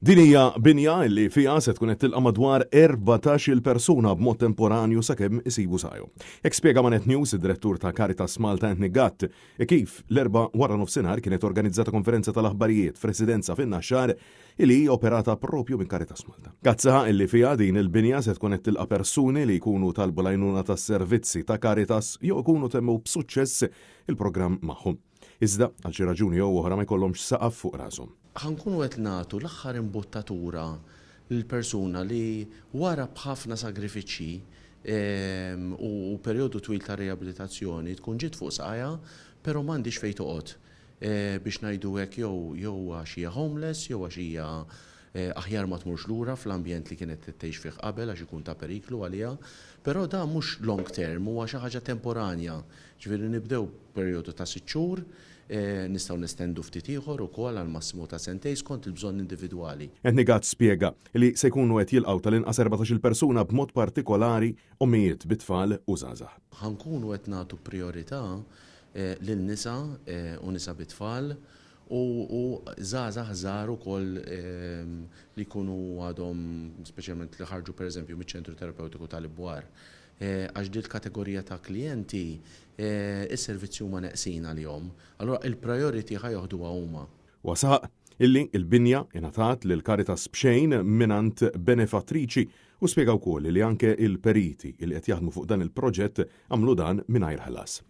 Din hija binja li fiha se tkun qed tilqa' madwar 14-il persuna b'mod temporanju sakemm isibu saqajhom. Hekk spjega ma' Net News id-Direttur ta' Caritas Malta Anthony Gatt kif l-Erbgħa waranofsinhar kienet organizzata konferenza tal-aħbarijiet f'residenza fin-Naxxar li hi operata propju minn Caritas Malta. Gatt saħaq illi fiha din il-binja se tkun qed tilqa' persuni li jkunu talbu l-għajnuna tas-servizzi ta' Caritas jew ikunu temmew b'suċċess il-programm magħhom. Iżda, għal xi raġuni jew oħra ma jkollhomx saqaf fuq rashom. Ħa nkunu qed nagħtu l-aħħar imbuttatura lil persuna li wara b'ħafna sagrifiċċji u perjodu twil ta' riabilitazzjoni tkun ġiet fuq saqajha però m'għandhiex fejn toqgħod. Biex ngħidu hekk jew jew għax hija homeless jew għax hija aħjar ma tmurx lura fl-ambjent li kienet tgħix fih qabel għax ikun ta' periklu għaliha. Però dan mhux long term, huwa xi ħaġa temporanja. Ġifieri nibdew b'perjodu ta' sitt xhur, nistgħu nestendu ftit ieħor ukoll għal massimu ta' sentejn skont il-bżonn individwali. Anthony Gatt spjega li se jkunu qed jilqgħu tal-inqas 14-il persuna b'mod partikolari ommijiet bi tfal u żgħażagħ. Ħa nkunu qed nagħtu prijorità lil nisa u nisa bi tfal u żgħażagħ żgħar ukoll li jkunu għadhom speċjalment li ħarġu pereżempju miċ-ċentru terapewtiku tal-Ibwar. Għax dil-kategorija ta' klijenti is-servizzi huma neqsin għalihom. Allura il-priority ħa joħduha huma. Huwa saħaq illi l-binja ingħatat lil Caritas b'xejn mingħand benefattriċi u spjega wkoll li anke l-periti li qed jaħdmu fuq dan il-proġett għamlu dan mingħajr ħlas.